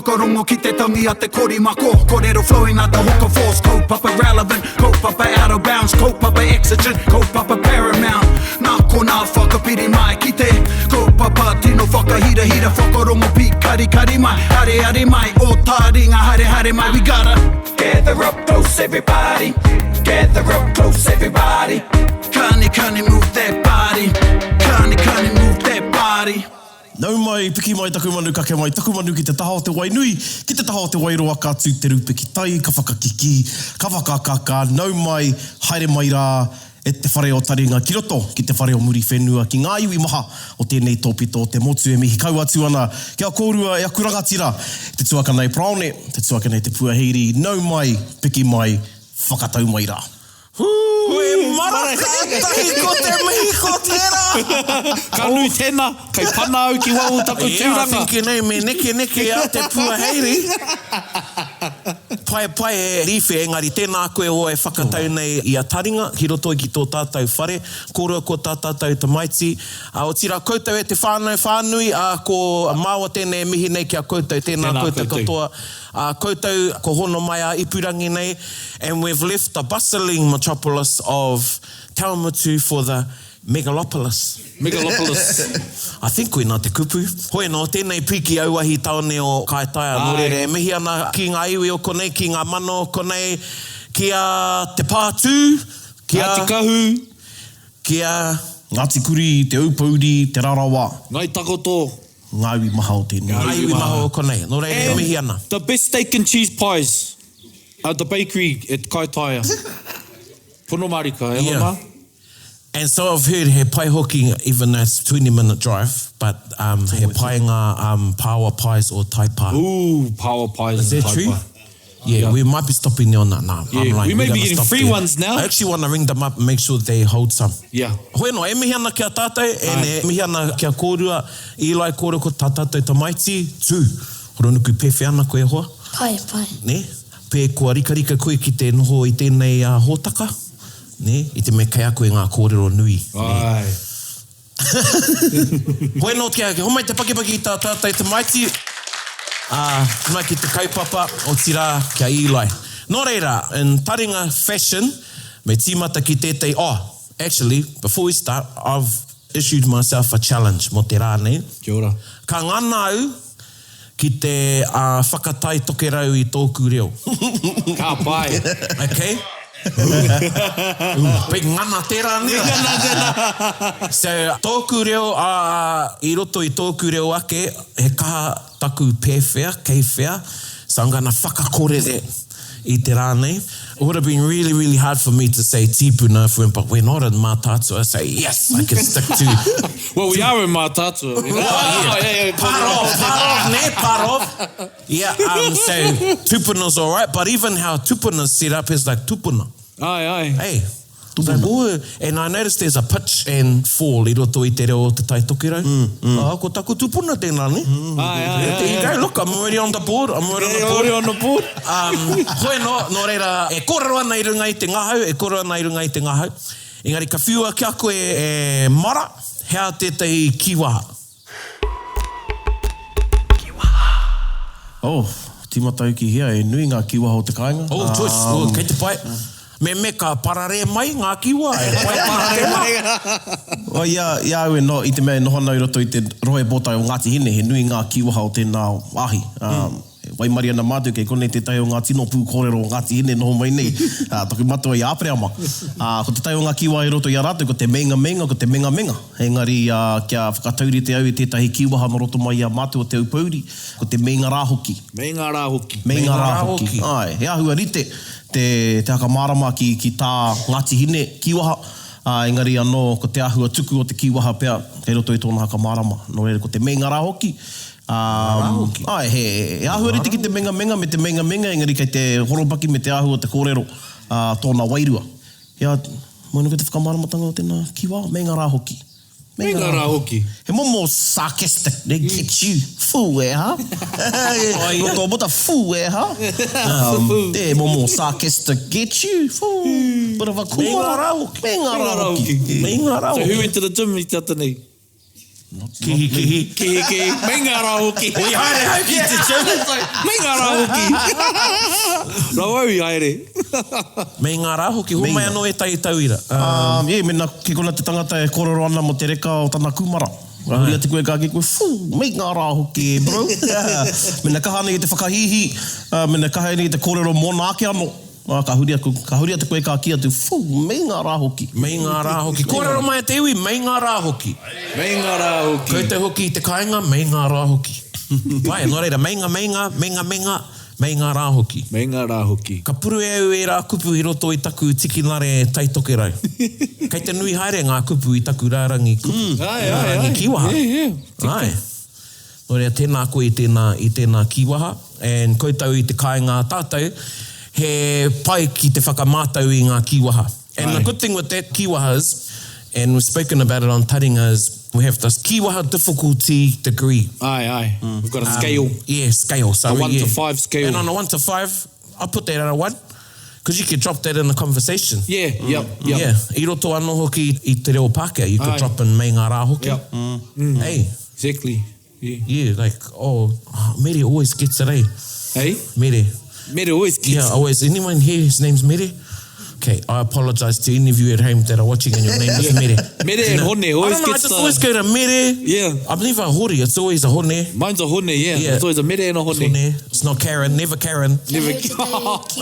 Whakarongo ki te tangi a te korimako Korero flowing like the hook of force Kaupapa relevant, kaupapa out of bounds Kaupapa exigent, kaupapa paramount Nā konā whakapiri mai ki te Kaupapa tino whakahirahira Whakarongo pīkarikari mai, areare mai Ō tāringa haere haere mai We gotta gather up close everybody Gather up close everybody Kani kani move that body Kani kani move that body Nau mai, piki mai taku manu, kake mai taku manu ki te taha o te wai nui, ki te taha o te wairoa ka tū te rupe ki tai, ka whakakikī, ka whakakaka, nau mai, haere mai rā e te whare o Taringa ki roto ki te whare o Muriwhenua, ki ngā iwi maha o tēnei tōpito o te motu e mihi kau atu ana ki a kōrua e aku rangatira, te tuakana e Paraone, te tuakana e Te Puaheiri, nau mai, piki mai, whakatau mai rā. Hū, e mara kātahi ko te mihi ko tērā! Ka nui tēnā, kei pana au ki waho o taku Yeah, I tūranga. think nei me nekeneke a Te Puaheiri. Pai, pai e Riwhe, engari tēnā koe hoa e whakatau nei i a Taringa ki roto ki tō tātou whare, kōrua ko tā tātou tamaiti, ā, otirā koutou e te whānau whānui, ā, ko māua tēnei e mihi nei ki a koutou, tēnā Tēnā koutou koutou. katoa. Ā koutou ko hono mai a ipurangi nei, and we've left the bustling metropolis of Te Awamutu for the megalopolis. Megalopolis. I think koinā te kupu. Hoi anō, tēnei piki auahi tāone o Kaitaia, nō reira e mihi ana ki ngā iwi o konei, ki ngā mana o konei, ki a Te Pātū, ki a. Ngāti Kahu. Ki a. Ngāti Kurī, Te Aupōuri, Te Rarawa. Ngāi Takoto. Ngā iwi maha o tēnei. Ngā iwi maha o konei. Nō reira e mihi ana. The best steak and cheese pies at the bakery at Kaitaia. Pono marika, e hoa ma. And so I've heard he pai hoki even though it's 20 minute drive but um he pai ngā um pāua pies o Taipā. Ooh, pāua pies in Taipā. Is that true? Yeah, we might be stopping there on that. Nah, Yeah, I'm lying. we may We're be gonna getting stop free there. ones now. I actually want to ring them up and make sure they hold some. Yeah. Hoi anō, e mihi ana ki a tātou, and e mihi ana ki a kōrua, Eli kōrua ko tā tātou tamaiti, tū. Horonuku pēwhea ana koe e hoa? Pai, pai. Nē? Pē kua rikarika koe ki te noho i tēnei hōtaka, nē? I te mea kei a koe ngā kōrero nui, nē? Āe. Hoi anō kia homai te pakipaki i tā tātou tamaiti, ā, homai ki te kaupapa, otirā, ki a Eli. Nō reira, in taringa fashion, me tīmata ki tētahi, oh, actually, before we start, I've issued myself a challenge mō te rā nei. Kia ora. Ka ngana au ki te whakatai tokerau i tōku reo. Ka pai. Okay. Ooh, big ngana tērā nē? Big ngana tērā. So, tōku reo, ā, i roto i tōku reo ake, he kaha taku pēwhea, kei whea, so I'm gonna whakakore that i te rā nei. It would have been really, really hard for me to say tīpuna if we but we're not in Mātaatua, so yes, I can stick to... Well, we are in Mātaatua. Oh, yeah. yeah, yeah. Part of, part of, nē, part of. Yeah, um, so tupuna's all right, but even how tupuna's set up is like tupuna. Aye, aye. Hey. Tupuna. Like, oh, and I noticed there's a pitch and fall i roto i te reo o Te Tai Tokerau. Mm, mm. Oh, ko taku tupuna tēnā, ne? Mm. Aye, aye, There you aye. go, look, I'm already on the board, I'm already on the board. Already on the board. Um, hoi anō, nō reira, e kōrero ana i runga i te ngahau, e kōrero ana i runga i te ngahau. Engari ka whiua ki a koe e Mara, he aha tētahi kīwaha? Oh, tīmata au ki hea, e nui ngā kīwaha o te kāinga. Oh, choice, oh, kei te pai. Me me ka pararē mai ngā kīwaha, e pai ana tēnā. Well, i a, i a au e noho, i te mea e noho ana au i roto i te rohe pōtae o Ngāti Hine, he nui ngā kīwaha o tēnā wāhi. Um, E waimarie ana mātou kei konei tētahi o ngā tino pūkōrero o Ngāti Hine noho mai nei, ā, taku matua i a Apereama. Ā, ko tētahi o ngā kīwaha i roto i a rātou ko te meinga meinga, ko te menga menga. Engari, ā, kia whakataurite au i tētahi kīwaha nō roto mai i a mātou o Te Aupōuri, ko te meinga rā hoki. Meinga rā hoki. Meinga rā hoki. Āe, he āhua rite te, te whakamārama ki, ki tā Ngāti Hine kīwaha, ā, engari anō ko te āhua tuku o te kīwaha pea kei roto i tōna whakamārama. Nō reira, ko te meinga rā hoki, Ā, āe, he, he āhua rite ki te mengamenga me te mengamenga, engari kei te horopaki me te āhua o te kōrero, ā, tōna wairua. Ia, moe noa ki te whakamāramatanga o tēnā kiwa, meinga rā hoki. Meinga rā hoki. He momo sarcastic, ne, get you, fool e ha? Roto o mota, fool e ha? Te momo sarcastic, get you, fool, bit of a kumara. Meinga rā hoki. Meinga rā hoki. Meinga rā hoki. So who went to the gym i te ata nei? Kihi, kihi. Kihi, kihi. Meinga rā hoki. I haere au ki te gym. Meinga rā hoki. Rawa au i haere. Meinga rā hoki. Homai anō ētahi tauira. Um, yeah, mena ki kona te tangata e kōrero ana mō te reka o tana kūmara. Ka huri atu koe ka kī koe, Whū, meinga rā hoki e bro. Mena kaha ana ki te whakahīhī, mena kaha ana ki te kōrero mōna ake anō. Ā, ka huri aku, ka huri atu koe ka kī atu, Whū, meinga rā hoki. Meinga rā hoki. Kōrero mai a te iwi, meinga rā hoki. Meinga rā hoki. Koutou hoki i te kāinga, meinga rā hoki. Pai, nō reira, meinga, meinga, meinga, meinga, meinga rā hoki. Meinga rā hoki. Ka puru e au ērā kupu i roto i taku tikinare Taitokerau. Kei te nui haere ngā kupu i taku rārangi kupu, rārangi kīwaha. Āe. Nō reira, tēnā koe i tēnā, i tēnā kīwaha, and koutou i te kāinga a tātou, he pai ki te whakamātau i ngā kīwaha. And the good thing with that kīwaha is, and we've spoken about it on Taringa is, we have this kīwaha difficulty degree. Aye, aye. We've got a scale. Yeah, scale. So A one yeah. to five scale. And on a one to five, I put that at a one, because you could drop that in a conversation. Yeah, yep, yep. Yeah, i roto anō hoki i te reo Pākehā, you could Aye. drop in mei ngā rā hoki. Yep. Hey. Exactly. Yeah. Yeah, like, oh, Mere always gets it, eh? Hey? Mere. Mere always gets Yeah, always. Anyone here whose name's Mere? Okay, I apologise to any of you at home that are watching and your name is Mere. Mere and Hone I always don't know, I gets just the... always go to Mere. Yeah. I'm never Hori, it's always a Hone. Mine's a Hone, yeah. Yeah. It's always a Mere and a Hone. Hone. It's not Karen, never Karen. Never...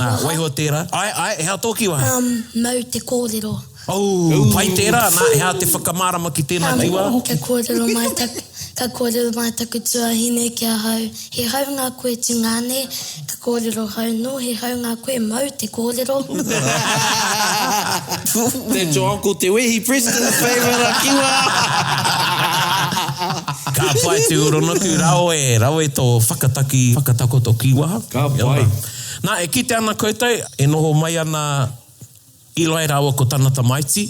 Ah, waiho tērā. Ai, ai, hea tō kiwa? Um, mau te kōrero. Oh, pai tērā, nā, hea te whakamārama ki tēnā kiwa? Ka kōrero mai taku, ka kōrero mai taku tuahine ki ahau, he hau ngā koe tungāne, ka kōrero hau nō, he hau ngā koe mau te kōrero. That's your uncle Te Wehi Preston's favourite kiwa! Ka pai te uronuku, rawe, rawe tō whakataki, whakatakoto kīwaha. Ka pai. Nā, e kite ana koutou, e noho mai ana Eli rāua ko tana tamaiti,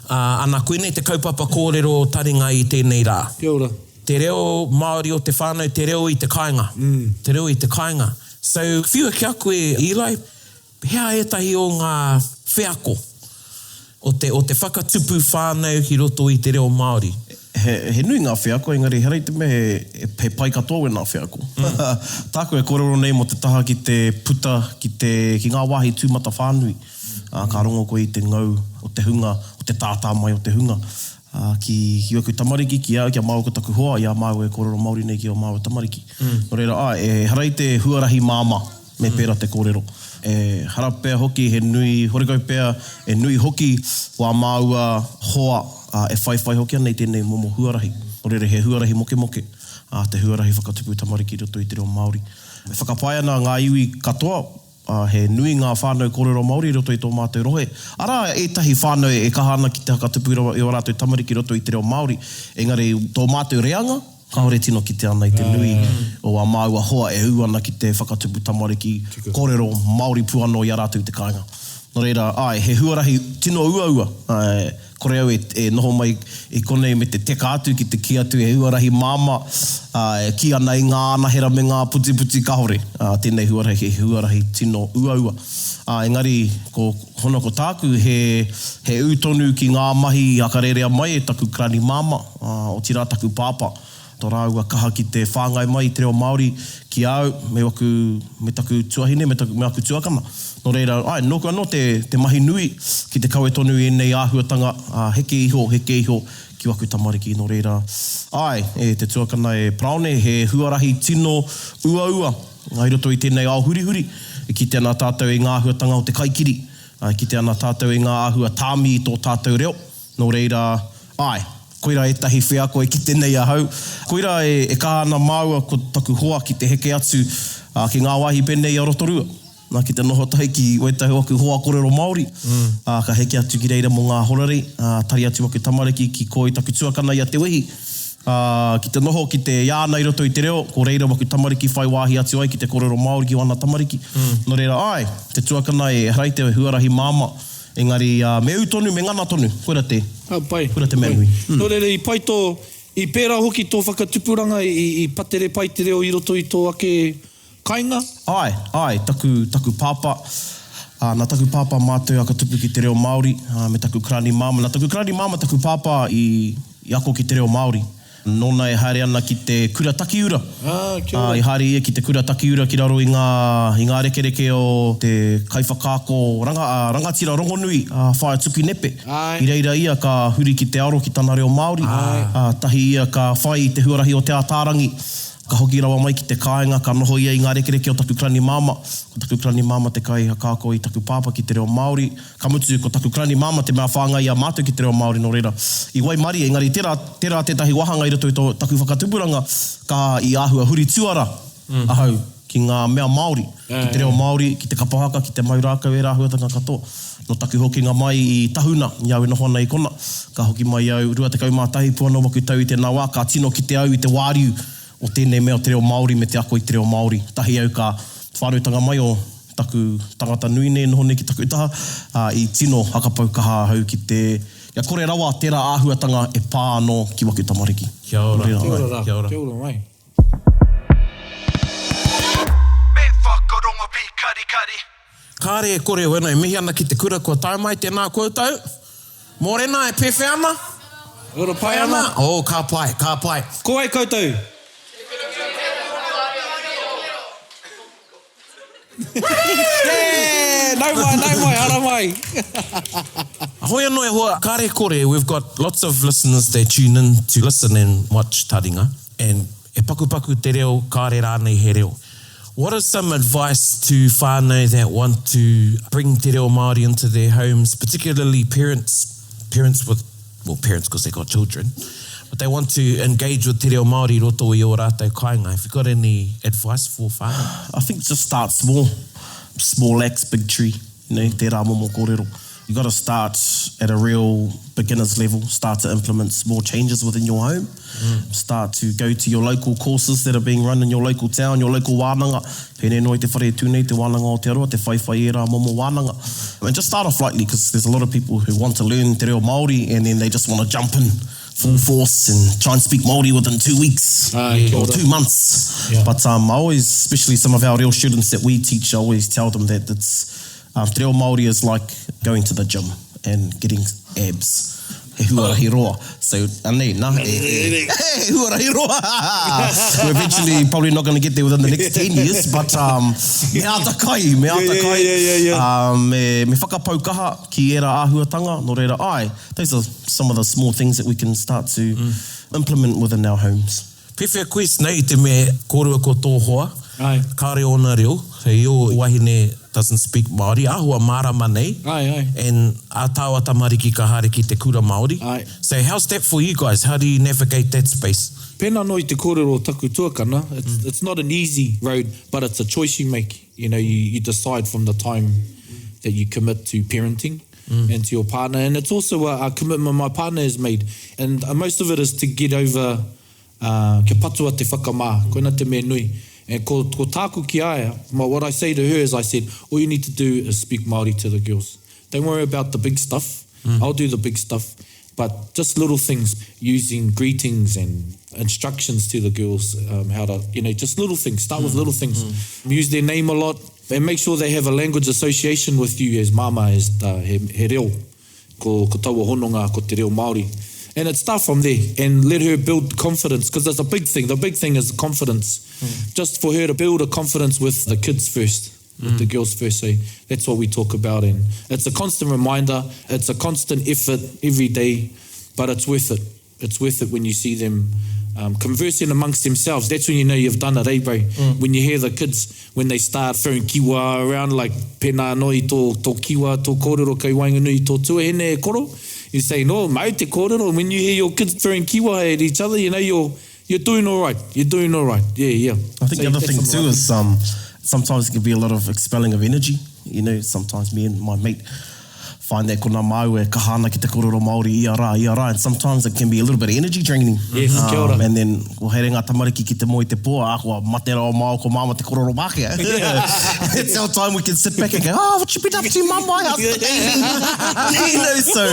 ā, ana koinei te kaupapa kōrero taringa i tēnei rā. Kia ora. Te reo Māori o te whānau, te reo i te kāinga. Te reo i te kāinga. So, whiua ki a koe, Eli, hea ētahi o ngā wheako o te, o te whakatupu whānau ki roto i te reo Māori? He, he nui ngā wheako, engari ehara i te mea he, he pai katoa wēnā wheako. Tāku e kōrero nei mō te taha ki te puta ki te, ki ngā wāhi tūmatawhānui, ā, ka rongo koe i te ngau o te hunga, o te tātā mai o te hunga, ā, ki, ki aku tamariki, ki a au, ki a māua ko taku hoa, i a māua e kōrero Māori nei ki ō māua tamariki. Nō reira, āe, ehara i te huarahi māmā. Me pērā te kōrero. Ehara pea hoki he nui, horekau pea e nui hoki wā māua hoa e whaiwhai hoki ana i tēnei momo huarahi. Nō reira he huarahi mokemoke te huarahi whakatupu tamariki i roto i te reo Māori. E whakapae ana ngā iwi katoa, he nui ngā whānau kōrero Māori i roto i tō mātou rohe. Arā ētahi whānau e kaha ana ki te whakatupu i ō rātou tamariki i roto i te reo Māori, engari tō mātou reanga, Kāore tino kitea ana i te nui o ā māua hoa e ū ana ki te whakatupu tamariki kōrero Māori pū anō i a rātou i te kāinga. Nō reira, āe, he huarahi tino uaua, āe, kore au e noho mai i konei me te teka atu ki te kī atu he huarahi māmā, āe, kī ana i ngā anahera me ngā putiputi kāore, ā, tēnei huarahi he huarahi tino uaua. Ā, engari, ko, hona ko tāku, he, he ū tonu ki ngā mahi i whakarērea mai e taku karani māmā. Ā, otirā taku pāpā, tō rāua kaha ki te whāngai mai i te reo Māori ki a au, me waku, me taku tuahine, me taku, me aku tuakana. Nō reira, āe, nōku anō te, te mahi nui ki te kawe tonu i ēnei āhuatanga, ā, heke iho, heke iho ki waku tamariki. Nō reira, āe, e te tuakana e Paraone, he huarahi tino uaua i roto i tēnei ao hurihuri, e kite ana tātou i ngā āhuatanga o te kaikiri, ā, e kite ana tātou i ngā āhua tāmi i tō tātou reo. Nō reira, āe, koirā ētahi wheako e kite nei ahau. Koirā e kaha ana māua ko taku hoa ki te heke atu ki ngā wāhi pēnei i a Rotorua, nā, ki te noho tahi ki wētahi o aku hoa kōrero Māori, ā, ka heke atu ki reira mō ngā horari, ā, tari atu aku tamariki ki kō i taku tuakana i a Te Wehi, ā, ki te noho ki te iāna i roto i te reo, ko reira waku tamariki whai wāhi atu ai ki te kōrero Māori ki wana tamariki. Nō reira, āe, te tuakana e ehara i te huarahi māmā, Engari, me ū tonu, me ngana tonu. Koira te, Ka pai. koira te mea nui. Nō reira, i pai tō, i pērā hoki tō whakatupuranga, i, i patere pai te reo i roto i tō ake kainga? Āe, āe, taku, taku pāpā, ā, nā taku pāpā mātou i whakatupu ki te reo Māori, ā, me taku karani māmā. Nā taku karani māmā taku pāpā i, i ako ki te reo Māori. Nōna e haere ana ki te kura takiura. Ah, kia ora. I haere ia ki te kura takiura ki raro i ngā, i ngā rekereke o te kaiwhakaako ranga, rangatira rongonui, a Whaea Tuki Nepe. Āe. I reira ia ka huri ki te aro ki tana reo Māori. Āe. Ā, tahi ia ka whai i te huarahi o Te Ātaarangi. Ka hoki rawa mai ki te kāinga, ka noho ia i ngā rekereke o taku karani māmā. Ko taku karani māmā te kaiwhakaako i taku pāpā ki te reo Māori. Ka mutu, ko taku karani māmā te mea whāngai i a mātou ki te reo Māori, nō reira, i waimarie, engari tērā, tērā tētahi wāhanga i roto i tō taku whakatupuranga, ka i āhua huri tuara ahau ki ngā mea Māori, ki te reo Māori, ki te kapa haka, ki te mau rākau, ērā āhuatanga katoa. Nō taku hokinga mai i Tahuna, i au e noho ana i kona, ka hoki mai au, 21 pū anō waku tau i tēnā wā, ka tino kite au i te wāriu o tēnei mea o te reo Māori me te ako i te reo Māori. Tahi au ka whānautanga mai o taku tangata nui nei e noho nei ki taku taha, ā, i tino hakapau kaha ahau ki te, kia kore rawa tērā āhuatanga e pā anō ki waku tamariki. Kia ora. Kia ora rā. Kia ora. Kia ora mai. Me whakarongo pīkarikari. Kāre e kore, wena e mihi ana ki te kura kua tae mai, tēnā koutou. Mōrena, e pēwhea ana? Ora pai ana. Oh, ka pai, ka pai. Ko wai koutou? Yeah! Nau mai, nau mai, hara mai! Hoi anō e hoa, kāre e kore, we've got lots of listeners that tune in to listen and watch Taringa, and e pakupaku te reo, kāre rānei he reo. What is some advice to whānau that want to bring te reo Māori into their homes, particularly parents, parents with, well parents because they got children, but they want to engage with te reo Māori i roto i ō rātou kāinga. Have you got any advice for whānau? I think just start small. Small axe, big tree, you know, tērā momo kōrero. You got to start at a real beginner's level, start to implement small changes within your home, mm. start to go to your local courses that are being run in your local town, your local wānanga. Pēnei noa i te whare e tū nei, te wānanga o Aotearoa, te whaiwhai ērā momo wānanga. And just start off lightly because there's a lot of people who want to learn te reo Māori and then they just want to jump in full force and try and speak Māori within two weeks ah, or two months. Yeah. But um, I always, especially some of our real students that we teach, I always tell them that it's Um, te reo Māori is like going to the gym and getting abs. He huarahi roa. So, anei, na, e, e, he huarahi roa. We're eventually probably not going to get there within the next 10 years, but um, me āta kai, me āta kai. Yeah, yeah, yeah, yeah. Um, me, me whakapau kaha ki ērā āhuatanga, nō reira, ai, those are some of the small things that we can start to mm. implement within our homes. Pewhea koe nei i te mea kōrua ko tō hoa, kāore ōna reo, so your wahine doesn't speak Māori, āhua mārama nei, and ā tāua tamariki ka haere ki te kura Māori. So how's that for you guys, how do you navigate that space? Pēnā noa i te kōrero o taku tuakana, it's, it's not an easy road, but it's a choice you make, you know, you, you decide from the time that you commit to parenting and to your partner, and it's also a, a commitment my partner has made, and most of it is to get over Ā, kia patua te whakamā, koina te mea nui. And ko, ko tāku ki a ia, my, what I say to her is I said, all you need to do is speak Māori to the girls. Don't worry about the big stuff, I'll do the big stuff, but just little things, using greetings and instructions to the girls, um, how to, you know, just little things, start with little things. Use their name a lot, and make sure they have a language association with you as māmā, as uh, he, he reo. Ko, ko taua hononga, ko te reo Māori. And it start from there and let her build confidence because that's a big thing. The big thing is confidence. Mm. Just for her to build a confidence with the kids first, with mm. the girls first. So that's what we talk about. And it's a constant reminder. It's a constant effort every day, but it's worth it. It's worth it when you see them um, conversing amongst themselves. That's when you know you've done it, eh, bro? Mm. When you hear the kids, when they start throwing kiwa around, like, pēnā anō i tō, tō kiwa, tō kōrero kei waenganui i tō tuahine e koro, you say, no, mau te kōrero. When you hear your kids throwing kiwa at each other, you know you're, you're doing all right. You're doing all right. Yeah, yeah. I think so the other thing too is um, sometimes it can be a lot of expelling of energy. You know, sometimes me and my mate find that ko nā māua e kaha ana ki te kōrero Māori ia rā, ia rā, and sometimes it can be a little bit of energy draining. Yes, kia ora. Um, and then kua haere ngā tamariki ki te moe i te pō, ā, kua mate rawa māua ko māma te kōrero Pākehā. It's our time we can sit back and go, oh, what you been up to, mum? How's the day been? you know, so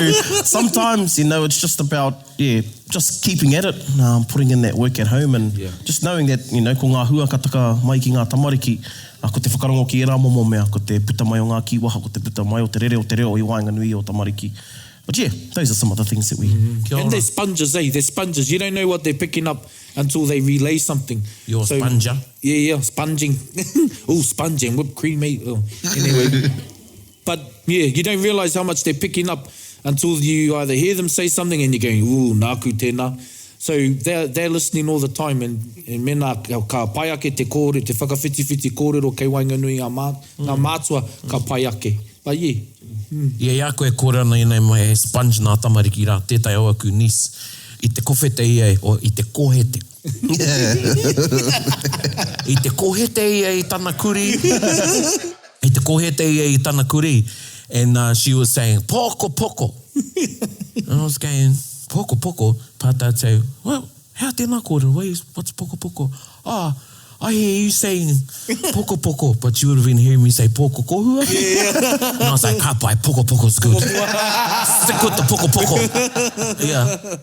sometimes, you know, it's just about, yeah, just keeping at it, um, putting in that work at home and yeah. just knowing that, you know, ko ngā hua ka taka mai ki ngā tamariki, Ā, ko te whakarongo ki ērā momo mea, ko te puta mai o ngā kīwaha, ko te puta mai o te rere o te reo i waenganui i ō tamariki. But yeah, those are some of the things that we... Kia And ora. they're sponges, eh? They're sponges. You don't know what they're picking up until they relay something. You're a sponger. Yeah, yeah, sponging. oh, sponging, whipped cream, eh? Oh, anyway. but yeah, you don't realise how much they're picking up until you either hear them say something and you're going, ooh, nāku tēnā. So they're, they're listening all the time and, and mēnā ka, ka pai ake te kōrero, te whakawhitiwhiti kōrero kei waenganui ngā, mā, ngā mātua, ka pai ake. But yeah. I a koe e kōrero ana ēnei mai he sponge nā tamariki rā, tētahi o aku niece, i te kowhete ia, o, i te kōhete. I te kōhete ia i tana kurī, i te kōhete ia i tana kurī, and uh, she was saying, poko poko. And I was going, poko poko? Pātai atu au, well, Hea tēnā kōrero, where is, what's pokopoko? Ah, I hear you saying pokopoko, but you would have been hearing me say pōkokohua. Yeah. And I was like, ka pai, pokopoko's good. Stick with the pokopoko. Yeah.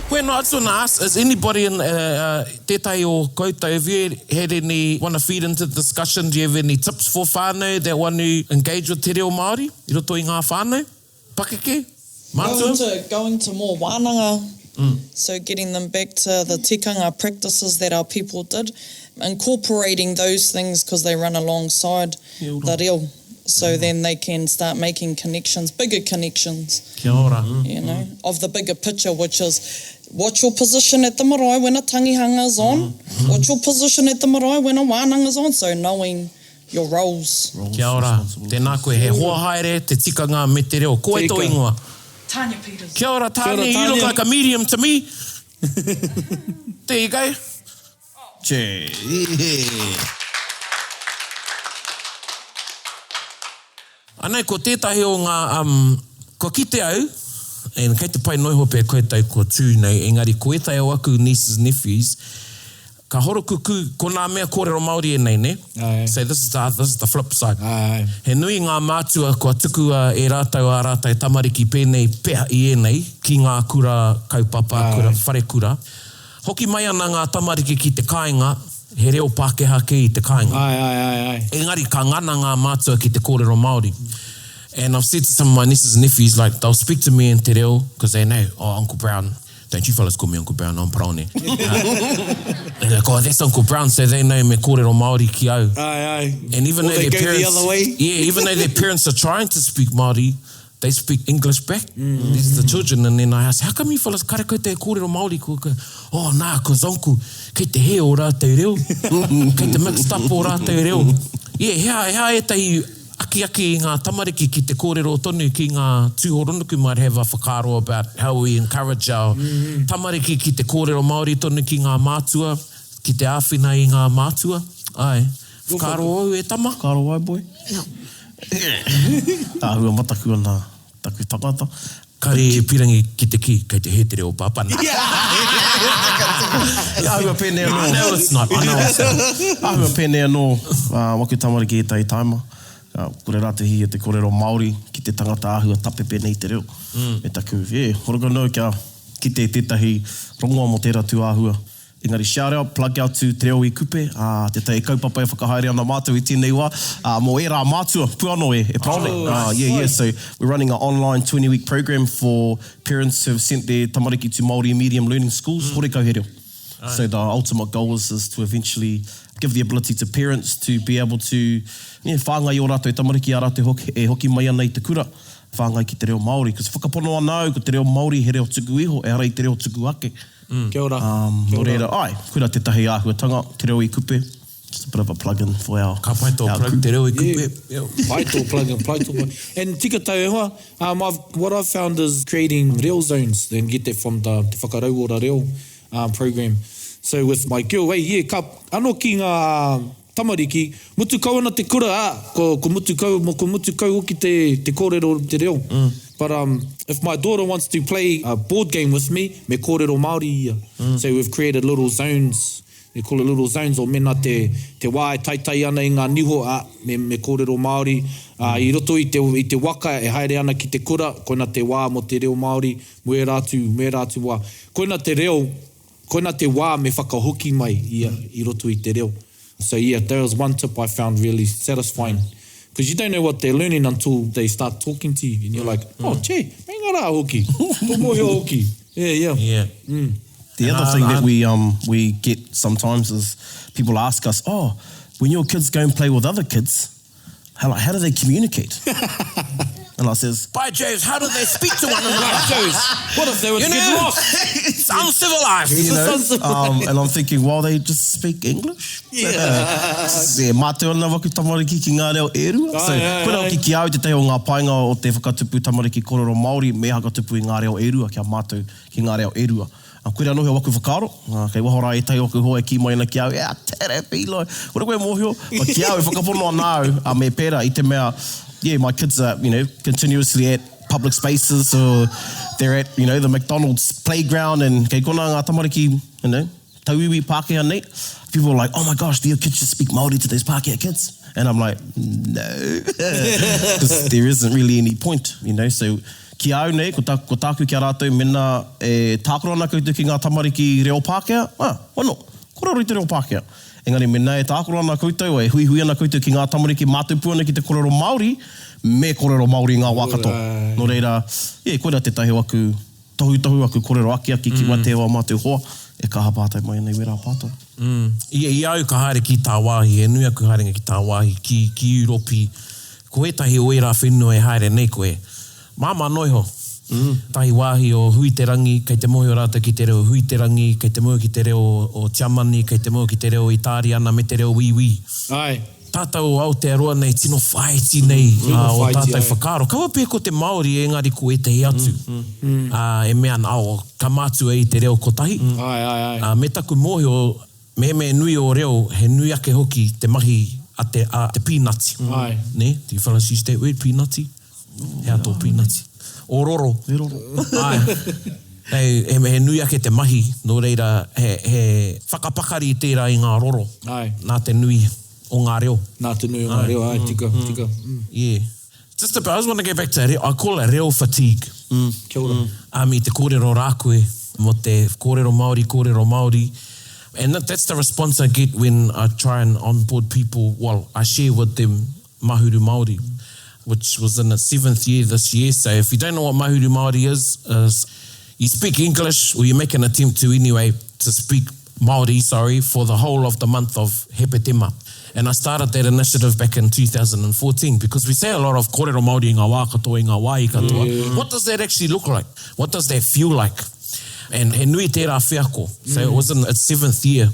When I just want to ask, is anybody in uh, uh, tētahi o koutou, have you had any, want to feed into the discussion, do you have any tips for whānau that want to engage with te reo Māori i roto i ngā whānau? Pakeke? Mātua? Going to, going to more wānanga, mm. so getting them back to the tikanga practices that our people did, incorporating those things because they run alongside the reo. So then they can start making connections, bigger connections. Kia ora. You know, mm. of the bigger picture, which is what's your position at the marae when a tangihanga's on? Mm. What's your position at the marae when a wānanga's on? So knowing your roles. Kia ora. Tēnā koe. He hoa haere te tikanga me te reo. Ko wai tō ingoa? Tanya Peters. Kia ora Tanya, you look like a medium to me. There you go. Anei, ko tētahi o ngā, um, kua kite au, and kei te pai noa iho pea koutou kua tū nei, engari ko ētahi o aku nieces and nephews, ka horokukū, ko nā mea kōrero Māori ēnei, nē? Aye. So this is the, this is the flip side. Aye. He nui ngā mātua kua tukua e rātou ā rātou tamariki pēnei pea i ēnei ki ngā kura kaupapa, kura, wharekura. Hoki mai ana ngā tamariki ki te kāinga, he reo Pākehā kē i te kāinga. Āe, āe, āe, āe. Engari ka ngana ngā mātua ki te kōrero Māori. And I've said to some of my nieces and nephews, like, they'll speak to me in te reo, because they know, oh, Uncle Brown, don't you fellas call me Uncle Brown, I'm Paraone. They're like, oh, that's Uncle Brown, so they know me kōrero Māori ki au. Āe, āe. And even Or though they their go parents, the other way. yeah, even though their parents are trying to speak Māori, they speak English back. Mm. These are the children. And then I ask, how come you fellas kare koutou e kōrero Māori? Ko, ko, oh, nā, cause uncle, kei te hē o rātou reo. kei te mixed up o rātou reo. Yeah, hea, hea ētahi akiaki i ngā tamariki ki te kōrero tonu ki ngā tūhoronuku might have a whakaaro about how we encourage our mm -hmm. tamariki ki te kōrero Māori tonu ki ngā mātua, ki te āwhina i ngā mātua. Ai. Whakaaro au e tama? Whakaaro wai boy? No. Āhua mataku ana taku tangata. Kare e pirangi ki te ki, kei te hē te reo pāpā. Nā. Āhua pēnei anō. I know it's not, I know it's not. Āhua pēnei anō waku tamariki ētahi taima. Ka kore rā te hihia te kōrero Māori ki te tangata āhua tapepe nei te reo. Me taku, yeah, horoko nou kia kite tētahi rongoa mō tērā tūāhua. Engari shout out, plug out to Te Reo i Kupe, ā, tētahi kaupapa e whakahaere ana mātou i tēnei wā, ā, mō ērā mātua, pū anō e, e Paraone. Oh, Ā, yeah, yeah, so we're running an online 20 week program for parents who have sent their tamariki to Māori medium learning schools, horekau he reo. So the ultimate goal is, is to eventually give the ability to parents to be able to, yeah, whāngai i ō rātou tamariki, ā rātou hoki, e hoki mai ana i te kura, whāngai ki te reo Māori. Because whakapono ana au, ko te reo Māori he reo tuku iho, ehara i te reo tuku ake. Kia ora. Nō reira, āe, koirā tētahi āhuatanga, Te Reo i Kupe, just a bit of a plug in for our Ka pai tō our plug, group. Te Reo i Kupe. Yeah, pai tō plug in, pai tō plug. And tika tau e hoa, um, I've, what I've found is creating reo zones, and get that from the Te Whakarauora Reo um, program. So with my girl, hey, yeah, ka, anō ki ngā Tamariki, mutu kau ana te kura, ā, ko, ko mutu kau, ko mutu kau hoki te, te kōrero te reo. Mm. But um, if my daughter wants to play a board game with me, me kōrero Māori ia. Mm. So we've created little zones, they call it little zones, o mena te, te wā e taitai ana i ngā niho, ā, me, me kōrero Māori. Ā, i roto i te, i te waka e haere ana ki te kura, koina te wā mō te reo Māori, mō ērā atu, mō ērā atu wā. Koina te reo, Koina te wā me whakahoki mai ia i roto i te reo. So yeah, that was one tip I found really satisfying. Because you don't know what they're learning until they start talking to you and you're like, oh, che, me ngā rā hoki. Tō mōhio hoki. Yeah, yeah. Yeah. The other thing that we um we get sometimes is people ask us, oh, when your kids go and play with other kids, how, like, how do they communicate? and I says, By Joes, how do they speak to one another? By Joes, what if they were to You get know, lost? it's uncivilized. you know, It's um, and I'm thinking, well, they just speak English. Yeah. e mātou ana waku tamariki ki ngā reo e rua. So, Ai, ai, koira ai. hoki ki au tētahi o ngā painga o te whakatupu tamariki kōrero Māori me hakatupu i ngā reo e rua kia mātou ki ngā reo e rua. A koira anō he waku whakaaro, ā, kei waho rā ētahi o aku hoa e kī mai ana ki au, ea, tere pīloi, kore koe e mōhio, but ki au e whakapono ana au, ā, me pērā i te mea, yeah, my kids are, you know, continuously at public spaces or they're at, you know, the McDonald's playground and kei konā ngā tamariki, you know, tauiwi Pākehā nei. People are like, oh my gosh, do your kids just speak Māori to those Pākehā kids? And I'm like, no, because there isn't really any point, you know, so ki a au nei, ko, tā, ko tāku ki a rātou, mena e tākaro ana koutou ki ngā tamariki reo Pākehā, ah, why not? Kōrero i te reo Pākehā. Engari mena e tākaro ana koutou, e huihui ana koutou ki ngā tamariki mātou pū ana ki te kōrero Māori, me kōrero Māori i ngā wā katoa. Nō reira, yeah, koirā tētahi o aku tohutohu, aku kōrero akiaki ki wate o ā mātou hoa e kaha pātai mai ana i wērā pātai. I, i a au ka haere ki tāwāhi, he nui aku haerenga ki tāwāhi, ki, ki Ūropi, ko ētahi o ērā whenua e haere nei koe, māmā noa iho. Tahi wāhi o Huiterangi, kei te mōhio rātou ki te reo Huiterangi, kei te mōhio ki te reo o Tiamani, kei te mōhio ki te reo Itāriana me te reo Wīwī. Āe. Tātou o Aotearoa nei tino whāiti nei ō tātou whakaaro. Kaua pea ko te Māori engari ko ētahi atu e mea ana, oh, ka mātua i te reo kotahi. Āe, āe, āe. Me taku mōhio, mehemea he nui ō reo, he nui ake hoki te mahi a te, a te pīnati. Āe. Nē? Do you fellas use that word, pīnati? He aha tō pīnati? Ō roro. He roro. Āe. Hei, he, he nui ake te mahi, nō reira, he, he whakapakari tērā i ngā roro. Āe. Nā te nui o ngā reo. Nā te nui o ngā reo, āe, tika, tika. Yeah. Just about, I just want to go back to, I call it reo fatigue. Kia ora. Um, i te kōrero rā koe mō te kōrero Māori, kōrero Māori. And that, that's the response I get when I try and onboard people, well, I share with them Mahuru Māori, which was in its seventh year this year. So if you don't know what Mahuru Māori is, is you speak English, or you make an attempt to anyway, to speak Māori, sorry, for the whole of the month of Hepetema. And I started that initiative back in 2014 because we say a lot of kōrero Māori i ngā wā katoa, i ngā wāhi katoa. Yeah. What does that actually look like? What does that feel like? And he nui tērā wheako. So it was in its seventh year.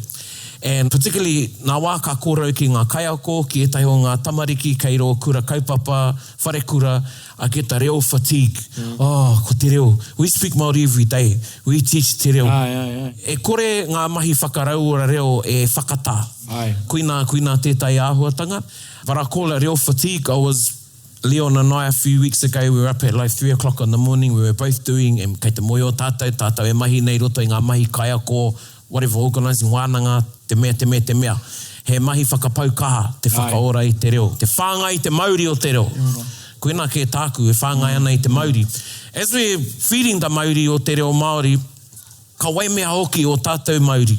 And particularly ngā wā ka kōrero ki ngā kaiako, ki ētahi o ngā tamariki kei rō kura kaupapa, wharekura, I get the reo fatigue. Oh, ko te reo. We speak Māori every day. We teach te reo. Āe, āe, āe. E kore ngā mahi whakarauora reo e whakatā. Āe. Koinā, koinā tētahi āhuatanga. But I call it reo fatigue. I was Leon and I a few weeks ago, we were up at like three o'clock in the morning, we were both doing, and kei te moe o tātou, tātou e mahi nei i roto i ngā mahi kaiako, whatever, organising wānanga, te mea, te mea, te mea. He mahi whakapau kaha te whakaora i te reo, te whāngai i te mauri o te reo. Koinā kē tāku e whāngai ana i te mauri. As we're feeding the mauri o te reo Māori, Ka waimea hoki ō tātou mauri.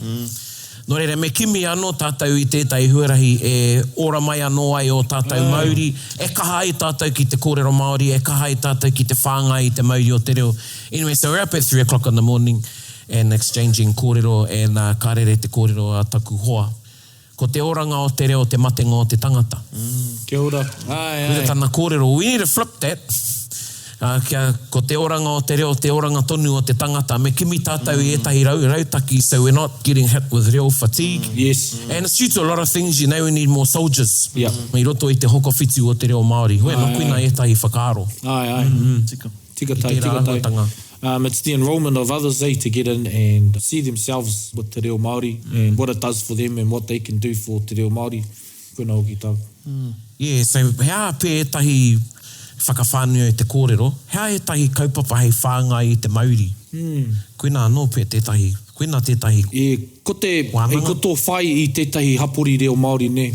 Nō reira, me kimi anō tātou i tētahi huarahi e ora mai anō ai ō tātou mauri, e kaha ai tātou ki te kōrero Māori, e kaha ai tātou ki te whāngai i te mauri o te reo. Anyway, so we're up at three o'clock in the morning and exchanging kōrero and ka rere te kōrero a taku hoa. Ko te oranga o te reo te matenga o te tangata. Kia ora. Ae, ae. Koira tana kōrero, we need to flip that, ā, kia, ko te oranga o te reo te oranga tonu o te tangata. Me kimi tātou i ētahi rau, rautaki so we're not getting hit with reo fatigue. Yes. And it's due to a lot of things, you know, we need more soldiers. Yeah. I roto i te hokowhitu o te reo Māori. Hoi anō, koina ētahi whakaaro. Ae, ae. Tika. Tika tai, I tērā tika tai. āhuatanga. Um, it's the enrolment of others eh, to get in and see themselves with te reo Māori and what it does for them and what they can do for te reo Māori. Koina hoki tāku. Yeah, so he aha pea ētahi whakawhānui i te kōrero, he aha ētahi kaupapa hei whāngai i te mauri? Koina anō pea tētahi, koina tētahi E, ko te, wānanga. e, ko tō whai i tētahi hapori reo Māori, nē.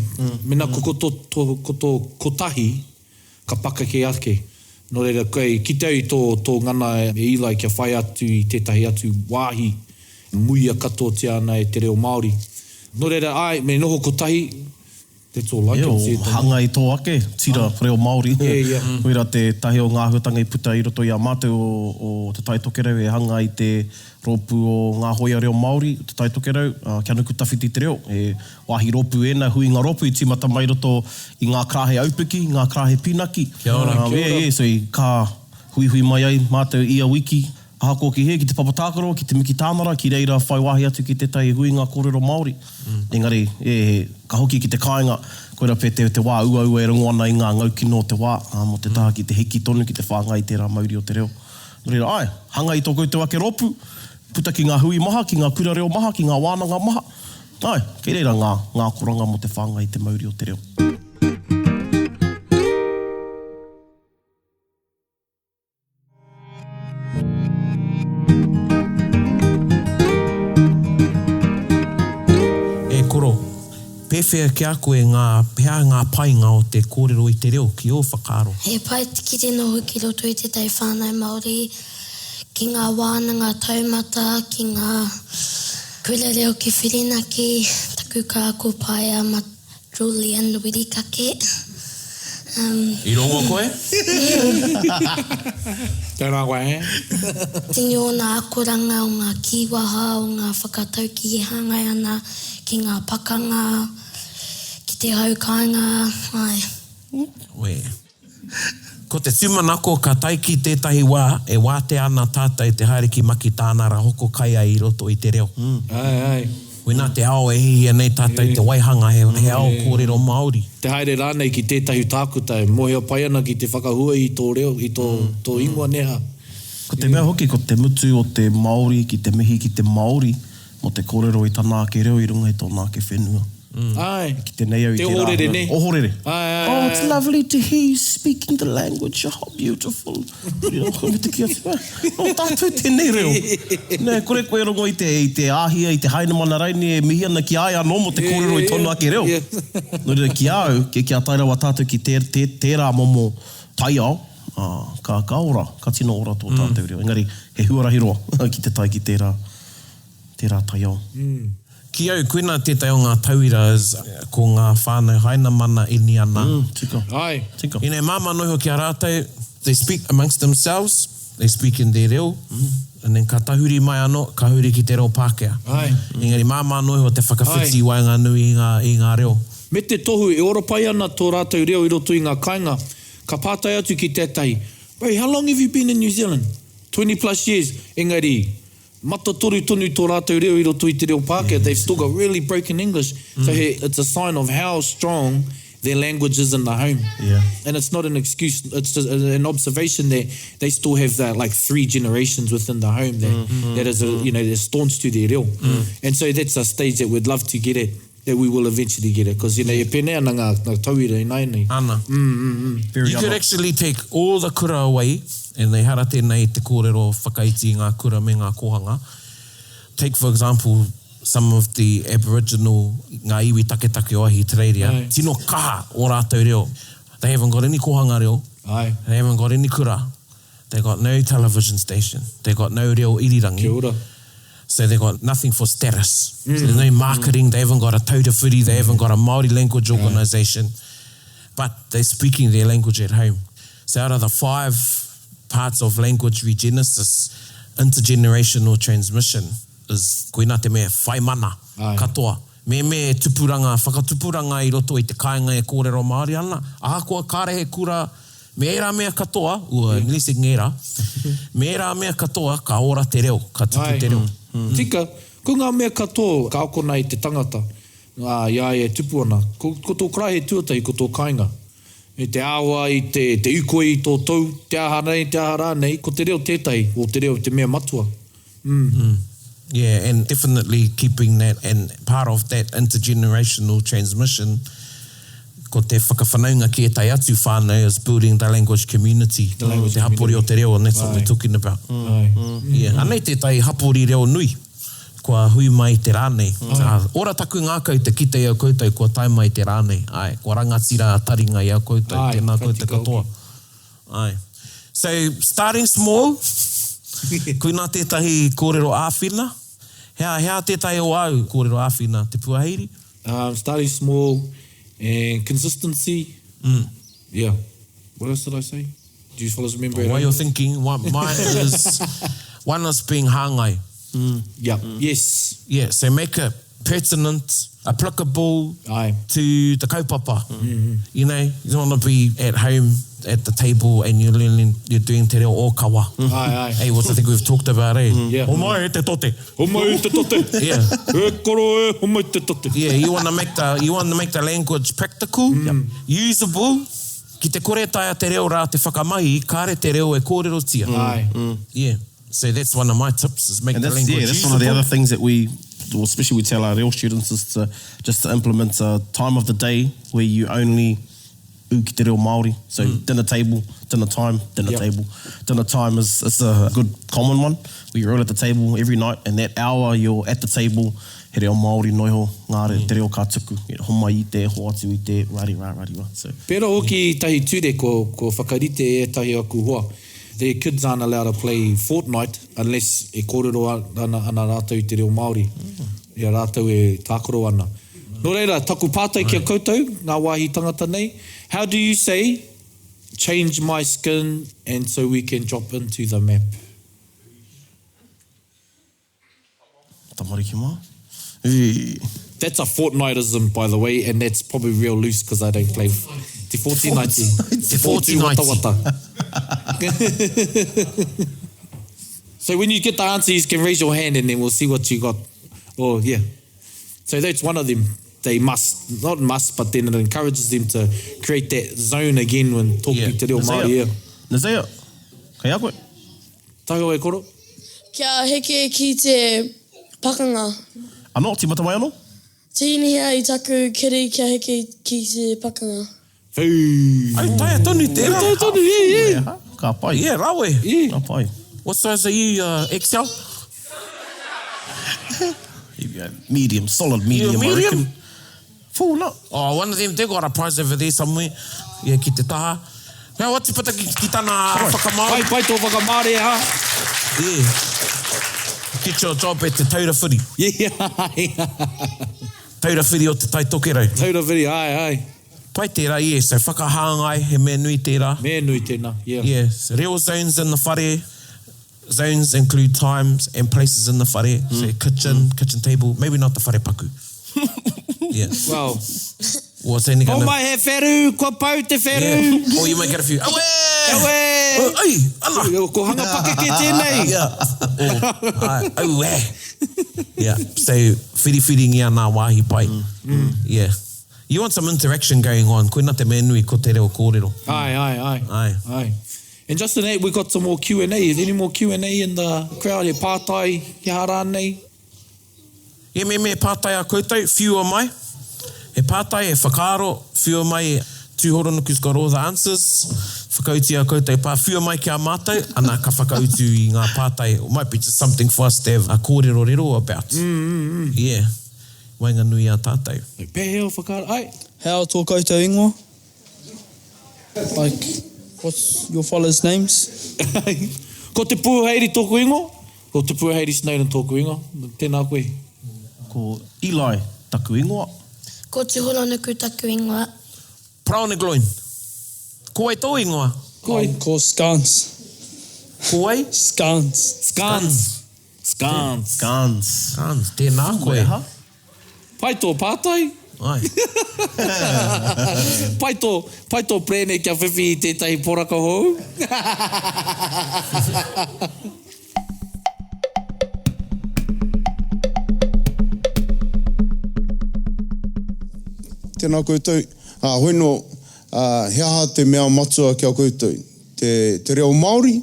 Mēnā ko, ko tō, tō, ko tō kotahi, Ka pakeke ake. Nō reira, kei kite au i tō, tō ngana e Eli kia whai atu i tētahi atu wāhi muia katoatia ana e te reo Māori. Nō reira, āe, me noho kotahi, That's all I can say. Hanga i tō ake tira reo Māori. Koirā tētahi o ngā āhuatanga i puta i roto i a mātou o Te Tai Tokerau e hanga i te rōpū o ngā hōia reo Māori o Te Tai Tokerau, kia nuku tawhiti te reo. He wāhi rōpū ēnā, huinga rōpū i tīmata mai i roto i ngā karāhe aupiki, ngā karāhe pīnaki. Kia ora, kia ora. So i ka huihui mai ai mātou ia wiki. Ahakoa ki hea, ki te papa tākaro, ki te miki tāmara, ki reira whai wāhi atu ki tētahi huinga kōrero Māori. Engari, e, ka hoki ki te kāinga, koira pea te, te wā uaua e rongo ana i ngā ngaukino o te wā, ā, mō te taha ki te hiki tonu, ki te whāngai i tērā mauri o te reo. Nō reira, āe, hanga i tō koutou ake rōpū, puta ki ngā hui maha, ki ngā kura reo maha, ki ngā wānanga maha. Āe, kei reira ngā, ngā akoranga mō te whāngai i te mauri o te reo. E koro, pēwhea ki a koe ngā, he aha ngā painga o te kōrero i te reo ki ō whakaaro? He pai ki te noho ki roto i tētahi whānau Māori, ki ngā wānanga taumata, ki ngā kura reo ki Whirinaki, taku kāko paea Julian Wirikake. Um. I rongo koe? Tēnā koe, eh? Tini ōna akoranga o ngā kīwaha, o ngā whakataukī e hāngai ana ki ngā pakanga, ki te hau kāinga, āe. Wē. Ko te tūmanako ka tae ki tētahi wā e wātea ana tātou te haere ki Makitānara hoko kai ai i roto i te reo. Āe, āe. Koinā te ao e hiahia nei tātou te waihanga he, he ao kōrero Māori. Te haere rānei ki tētahi tākuta e mōhio pai ana ki te whakahua i tō reo, i tō, tō ingoa nē hā. Ko te mea hoki ko te mutu o te Māori ki te mihi ki te Māori mō te kōrero i tana ake reo i runga i tōna ake whenua. Āe. Ki te nei au i Te tērā ohorere, āhua. nē? Ohorere. Āe, āe, Oh, it's āe. lovely to hear you speaking the language, how beautiful. Me te kī atu, eh, nō tātou tēnei reo. Nē, kore koe e rongo i te, i te āhia, i te Hainamana raini e mihi ana ki a ia anō mō te kōrero i tōna ake reo. Nō reira, ki a au, kia, kia tae rawa tātou ki tē, tē, tērā momo taiao, ā, ka, ka ora, ka tino ora tō tātou reo. Engari, he huarahi roa ki te tae ki tērā. tērā taiao. Ki au, koina tētahi o ngā tauira is ko ngā whānau Hainamana, Iniana. Mm, tika. Aye. Tika. Ina e māmā noa iho ki a rātou, they speak amongst themselves, they speak in their reo, and then ka tahuri mai anō, ka huri ki te reo Pākehā. Aye. Engari māmā noa iho te whakawhiti Aye. i waenganui i ngā, i ngā reo. Me te tohu e ora pai ana tō rātou reo i roto i ngā kāinga, ka pātai atu ki tētahi, Bro, how long have you been in New Zealand? 20 plus years. Engari, Matatoru tonu tō rātou reo i roto i te reo Pākehā, they've still got really broken English, so he, it's a sign of how strong their language is in the home. Yeah. And it's not an excuse, it's just an observation that they still have that like three generations within the home that, that is, a, you know, they're staunch to their reo. And so that's a stage that we'd love to get at, that we will eventually get at, because, you know, e pēnei ana ngā, ngā tauira ināianei. Ana. Very You could ana. actually take all the kura away, and ehara tēnei i te kōrero whakaiti i ngā kura me ngā kōhanga. Take for example some of the Aboriginal, ngā iwi taketake o Ahitereiria, Aye. tino kaha ō rātou reo. They haven't got any kōhanga reo, Aye. they haven't got any kura, they got no television station, they got no reo irirangi. Kia ora. So they got nothing for status. So there's no marketing, they haven't got a taura whiri, they haven't got a Māori language organisation, but they're speaking their language at home. So out of the five parts of language regenesis, intergenerational transmission is koina te mea whai mana Aye. katoa. Me me tupuranga, whakatupuranga i roto i te kāinga e kōrero Māori ana, ahakoa kāre he kura, Me ērā mea katoa, ua, unless ngērā, me ērā mea katoa, ka ora te reo, ka tupu te reo. Tika, ko ngā mea katoa ka akona i te tangata, ā, i a ia e tupu ana. Ko, ko tō karaehe tuatahi, ko tō kāinga. I te awa, i te, te ukoi i tō tou, te aha nei, te aha rānei, ko te reo tētahi, o te reo te mea matua. Mm. Yeah, and definitely keeping that and part of that intergenerational transmission, ko te whakawhanaunga ki ētahi atu whānau is building the language community, the language te hapori o te reo, and that's what we're talking about. Aye. Yeah. Anei tētahi hapori reo nui kua hui mai te rā nei. Ora taku ngākau te kite i a koutou kua tae mai te rā nei. Ae, kua rangatira a taringa i a koutou. Ae, Tēnā ka koutou tika katoa. hoki. Ae. So, starting small, koinā tētahi kōrero āwhina. Hea, hea tētahi o āu kōrero āwhina, Te Puaheiri? Um, starting small. And consistency. Yeah. What else did I say? Do you fellas remember at While home? you're thinking, one, mine is, one is being hāngai. Yeah. Yes. Yeah, so make it pertinent, applicable Aye. to the kaupapa. You know, you don't want to be at home at the table and you're learning, you're doing te reo ōkawa. Aye, aye. Hey, which I think we've talked about, eh? Yeah. Homai e te tote. Homai e te tote. Yeah. E koro e, homai te tote. Yeah, you want to make the you want to make the language practical, usable. Ki te kore taea te reo rā te whakamahi, kāre te reo e kōrerotia. Aye. Yeah. So that's one of my tips is make And the that's, language yeah, that's one of the usable. other things that we, well, especially we tell our real students is to just to implement a time of the day where you only ū ki te reo Māori. So dinner table, dinner time, dinner Yep. table. Dinner time is, is a good common one where you're all at the table every night and that hour you're at the table, he reo Māori noa iho, ngā re, te reo ka tuku, you know, homai i te, hoatu i te, rari rā, rari rā. So, Pērā hoki i tahi ture ko, ko whakarite e ētahi o aku hoa. Their kids aren't allowed to play Fortnite unless e kōrero ana, ana rātou i te reo Māori. I a rātou e tākaro ana. Nō reira, taku pātai ki a koutou, ngā wāhi tangata nei, how do you say, change my skin and so we can drop into the map? Tamariki mā. Ī. That's a Fortniteism, by the way, and that's probably real loose because I don't play Te Fortnite. Te Fortnite. Watawata. So when you get the answer, you can raise your hand and then we'll see what you got. Oh, yeah. So that's one of them. They must, not must, but then it encourages them to create that zone again when talking Yeah. te reo Māori. Yeah. Nazea, kei a koe? Tahu e koro? Kia heke ki te pakanga. Anō, tīmata mai anō? Tīnihia i taku kiri kia heke ki te pakanga. Whuu. Ai, taea tonu tērā. Taea tonu, yeah, yeah. Ka pai. Yeah, rawe. Yeah. Ka pai. What size are you, uh, XL? Medium, solid medium, You I medium? reckon. Full nut. Oh, one of them, they got a prize over there somewhere. Yeah, ki te taha. Now, what tipata ki, ki tana whakamāori? Pai, pai tō whakamāori, ha? Yeah. Get your job at Te Taura Whiri. Yeah. Taura Whiri o Te Tai Tokerau. Taura Whiri, ai, ai. Pai tērā, yeah. So whakahāngai, he mea nui tērā. Mea nui tēnā, yeah. Yeah. Reo zones in the whare. Zones include times and places in the whare. Mm. So kitchen, mm. kitchen table, maybe not the whare paku. yeah. Well. What's only gonna... Oh my he wheru, kua pau te wheru. Yeah. Or you might get a few. Awe! Awe! Oh, ai, ala! Ko hanga pakeke tēnei. Yeah. Or, ai, aue. Yeah. So, whiriwhiringia ngā wāhi pai. Mm. Yeah. You want some interaction going on. Koina te mea nui ko te reo kōrero. Ai, ai, ai. Ai. Ai. And just in that, we got some more Q&A. Is any more Q&A in the crowd? He pātai, he aha rānei? Yeah, me me pātai a koutou, whiua mai. He pātai, he whakaaro, whiua mai, Tūhoronuku's got all the answers. Whakautu i a koutou pā, whiua mai ki a mātou, ana ka whakautu i ngā pātai. It might be just something for us to have a kōrerorero about. Mm, mm, mm. Yeah. Waenganui i a tātou. Pēhea o whakaaro, ai. How tō koutou ingoa? Like, what's your fellas' names? Ko Te Pūheiri tōku ingoa. Ko Te Pūheiri Snowden tōku ingoa. Tēnā koe. Ko Eli taku ingoa. Ko Tuhoronuku taku ingoa. Paraone Gloyne. Ko wai tō ingoa? Ko wai? Um, ko Scans. Ko wai? Scans. Scans. Scans. Scans. Scans. Tēnā koe. Aha. Pai tō pātai. Ai. Pai tō, pai tō perēne kia whiwhi i tētahi poraka hou. Tēnā koutou. Ā, hoi nō, ā, he aha te mea matua ki a koutou? Te, te reo Māori,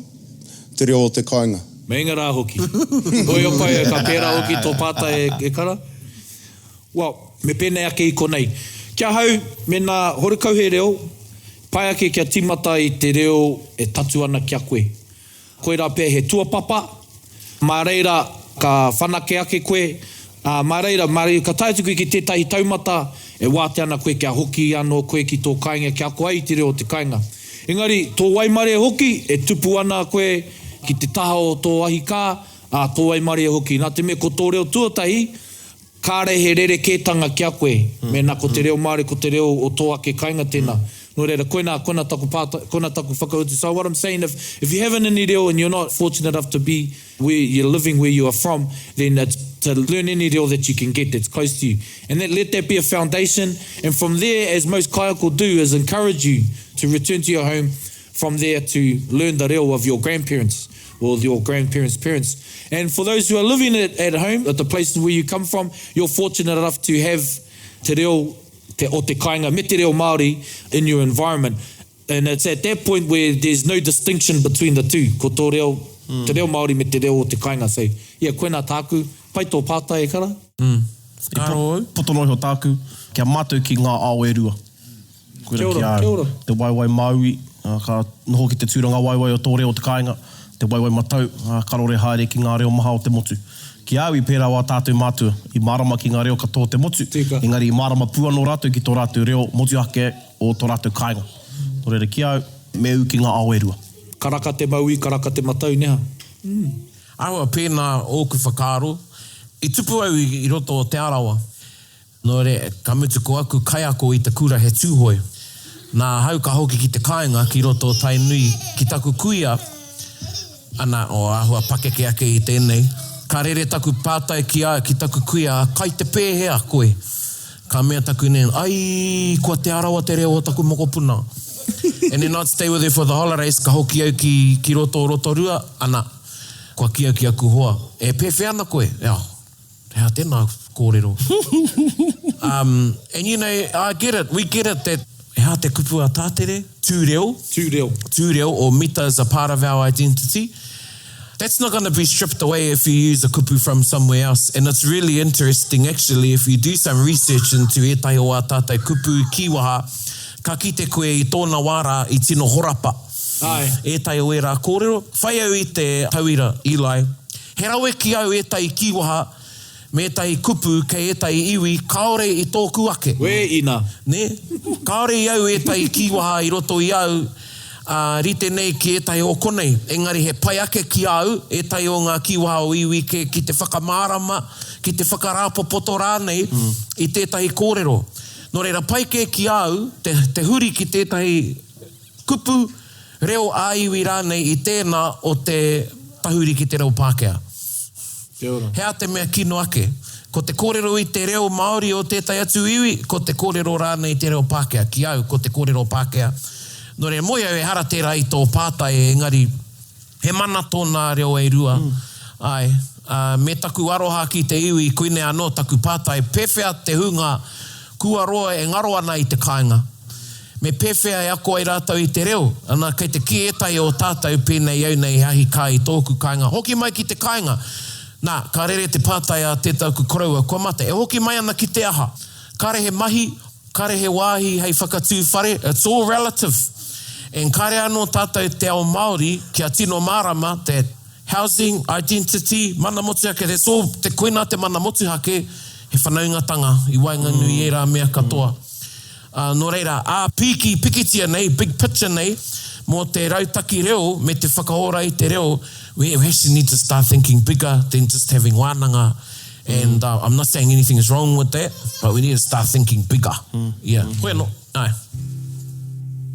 te reo o te kāinga. Meinga rā hoki. Hoi o pai, ka pērā hoki tō pātai e, e kara. Well, me pēnei ake i konei. Ki ahau, mēnā horekau he reo, pai ake kia tīmata i te reo e tatu ana ki a koe. Koirā pea he tuapapa, mā reira ka whanake ake koe, ā, mā reira, mā reira ka tae atu koe ki tētahi taumata e wātea ana koe kia hoki anō koe ki tō kāinga kia ako ai i te reo o te kāinga. Engari, tō waimarie hoki, e tupu ana koe ki te taha o tō ahi kā, ā, tō waimarie hoki. Nā te mea ko tō reo tuatahi, Kāre he rerekētanga ki a koe, mēnā ko te reo Māori ko te reo o tō ake kainga tēnā. Nō reira, koinā, koinā taku pātai, koinā taku whakautu. So what I'm saying, if, if you haven't any reo and you're not fortunate enough to be where you're living where you are from, then it's to learn any reo that you can get that's close to you. And that, let that be a foundation, and from there, as most kaiako do, is encourage you to return to your home from there to learn the reo of your grandparents or your grandparents' parents. And for those who are living at, at home, at the places where you come from, you're fortunate enough to have te reo te, o te kāinga me te reo Māori in your environment. And it's at that point where there's no distinction between the two, ko tō reo, mm. te reo Māori me te reo o te kāinga. So, yeah, koinā tāku. Pai tō pātai e kara? Mm. Whakaaro au. Poto noa iho tāku, kia mātau ki ngā ao e rua. Koira ki a au. Te waewae Māui, ka noho ki te tūrangawaewae o tō reo o te kāinga, te waewae matau, karore haere ki ngā reo maha o te motu. Ki a au i pērā wā tātou mātua, i mārama ki ngā reo katoa o te motu, engari i mārama pū anō rātou ki tō rātou reo motuhake o tō rātou kāinga. Nō reira ki a au, me ū ki ngā ao e rua. Karaka te mauī, karaka te matau, neha? Āhua pēnā ōku whakaaro. I tupu au i roto o Te Arawa. Nō reira, ka mutu ko aku kaiako i te kura he Tūhoe. Nā ahau ka hoki ki te kāinga ki roto o Tainui ki taku kuia, ana, o āhua pakeke ake i tēnei, ka rere taku pātai ki a, ki taku kuia, kai te pēhea koe? Ka mea taku nan, aii, kua Te Arawa te reo o taku mokopuna. And then I'd stay with her for the holidays, ka hoki au ki, ki roto o Rotorua, ana, kua kī au ki aku hoa, e pēwhea ana koe? Oh. He aha tēnā kōrero? Um, and you know, I get it, we get it that, he aha te kupu a Tātere? Tūreo. Tūreo. Tūreo or mita is a part of our identity. That's not going to be stripped away if you use a kupu from somewhere else. And it's really interesting actually if you do some research into ētahi o ā tātou kupu kīwaha, ka kite koe i tōna wā rā i tino horapa. Āe. Ētahi o ērā kōrero. Whai au i te tauira, Eli, He rawe ki au ētahi kīwaha me ētahi kupu kei ētahi iwi kāore i tōku ake. Wē ina. Nē? Kāore i au ētahi kīwaha i roto i au, ā, rite nei ki ētahi o konei. Engari he pai ake ki a au ētahi o ngā kīwaha o iwi kē ki te whakamārama, ki te whakarāpopoto rānei i tētahi kōrero. Nō reira, pai kē ki a au te, te huri ki tētahi kupu, reo ā-iwi rānei i tēnā o te tahuri ki te reo Pākehā. Kia ora. He aha te mea kino ake? Ko te kōrero i te reo Māori o tētahi atu iwi, ko te kōrero rānei i te reo Pākehā? Ki au, ko te kōrero Pākehā. Nō reira, moe au ehara tērā i tō pātai, engari he mana tōna reo e rua. Āe. Ā, me taku aroha ki te iwi, koinei anō taku pātai, pēwhea te hunga kua roa e ngaro ana i te kāinga? Me pēwhea e ako ai rātou i te reo? Ana, kei te kī ētahi o tātou, pēnei au nei he ahi kā i tōku kāinga, hoki mai ki te kāinga! Nā, ka rere te pātai a tētaku koroua, kua mate, e hoki mai ana ki te aha? Kāre he mahi, kāre he wāhi hei whakatū whare, it's all relative. And kāre anō tātou te ao Māori kia tino mārama that housing, identity, mana motuhake, that's all, te, koinā te mana motuhake, he whanaungatanga i waenganui i ērā mea katoa. Ā, nō reira, ā pīki pikitia nei, big picture nei, mō te rautaki reo me te whakaora i te reo, we actually need to start thinking bigger than just having wānanga and uh, I'm not saying anything is wrong with that, but we need to start thinking bigger. Yeah. Koe anō. Āe.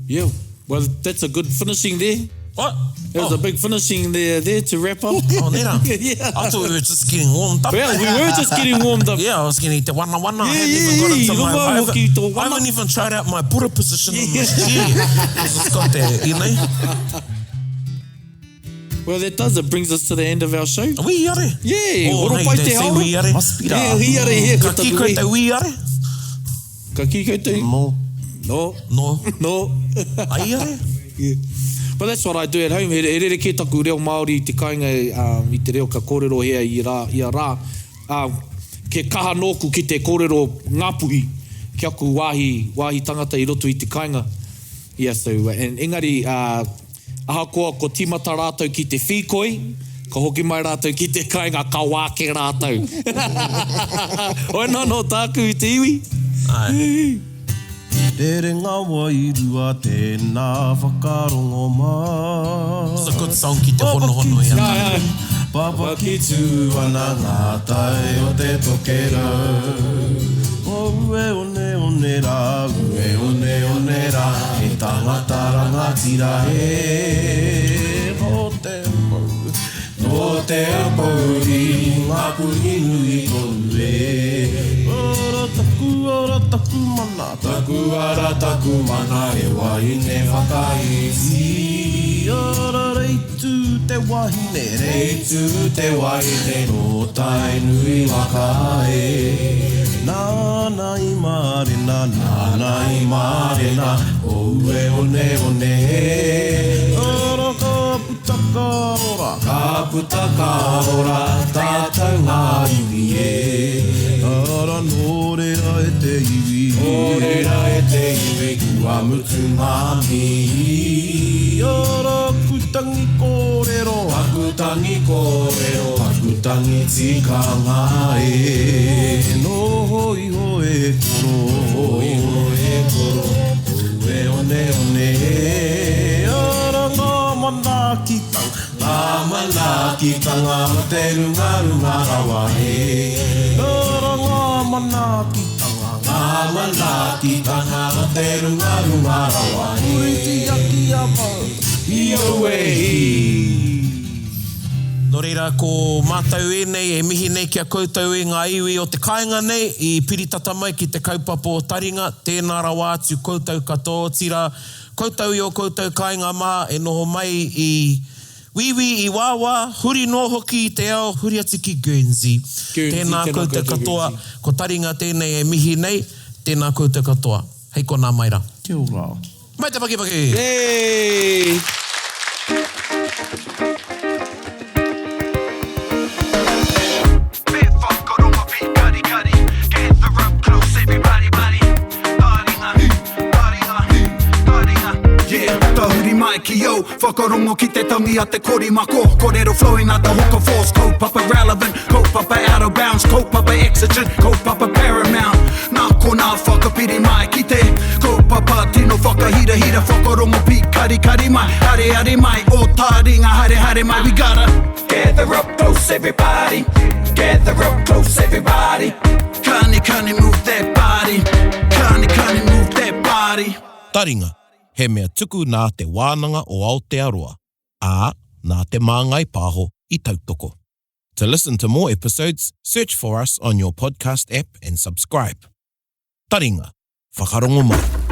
Yeah, well, that's a good finishing there. What? That was oh. a big finishing there, there to wrap up. Oh, nera. yeah. I thought we were just getting warmed up. Well, we were just getting warmed up. Yeah, I was getting te wana wana. Yeah, I hadn't yeah, even got yeah. into my... I haven't, I haven't even tried out my Buddha position yeah. on this chair. Because it's got that, you know. Well, that does. It brings us to the end of our show. Wī are. Yeah. Oh, Oro hey, pai te they say haora. wī are. Must be rā. Yeah, wī are, yeah. Ka kī koutou wī are? Ka kī koutou? No. No. No. No. Ai are? Yeah. But that's what I do at home. He, he rerekē taku reo Māori i te kāinga um, i te reo ka kōrerohia i rā, ia rā. Um, ke kaha nōku ki te kōrero Ngāpuhi ki aku wāhi, wāhi tangata i roto i te kāinga. Yeah, so, and, engari, uh, Ahakoa ko timata rātou ki te whīkoi, ka hoki mai rātou ki te kainga ka wāke rātou. Hoi nā nō tāku i te iwi. Āe. Rerenga wairua tēnā whakarongo mai. It's a good song ki te honohono i a tātou. Papaki tū ana ngā tai o te tokerau. O ue one one rā, ue one one rā, he tangata rangatira he. Nō te pou, nō te Aupōuri, ngā puhi nui tonu e. Ora taku ara taku mana, taku ara taku mana, he wahine whakaiti. Ora rei. Tū te wahine, rei tū te wahine nō Tainui waka e. Nāna i mārena, nāna i mārena, o ue one one e. Ara ka puta ka ora, ka puta ka ora, tātou ngā iwi e. Ara nō reira e te iwi, nō reira e te iwi, kua mutu ngā mihi. Ara Aku tangi kōrero. Aku tangi kōrero. Aku tangi tikanga e. Noho iho e koro. Noho iho e koro. Ue one one e. Ara ngā manaakitanga. Ngā manaakitanga o te runga runga rawa e. Ara ngā manaakitanga. Ngā manaakitanga o te runga runga rawa e. Hui tiaki awau. Hi aue hi! Nō reira, ko mātou ēnei e mihi nei ki a koutou e ngā iwi o te kāinga nei i piritata mai ki te kaupapa o Taringa, tēnā rawa atu koutou katoa, otirā, koutou i ō koutou kāinga maha e noho mai i Wīwī, i wāwā, huri noa hoki i te ao, huri atu ki Guernsey. Guernsey, Tēnā tēnā koutou koutou katoa, Guernsey. ko Taringa tēnei e mihi nei, tēnā koutou katoa. Hei konā mai rā. Kia ora. Mai te pakipaki! Yay! Yeah, tahuri mai ki au, whakarongo ki te tangi a te korimako Korero flowing like the hook of force, kaupapa relevant, kaupapa out of bounds, kaupapa exigent, kaupapa paramount Nā konā whakapiri mai ki te kaupapa tino whakahirahira Whakarongo pīkarikari mai, areare mai, ō taringa haere haere mai We gotta gather up close everybody, gather up close everybody Kani kani move that body, kani kani move that body Taringa, he mea tuku nā Te Wānanga o Aotearoa, ā, nā Te Māngai Pāho i tautoko. To listen to more episodes, search for us on your podcast app and subscribe. Taringa, whakarongo mai.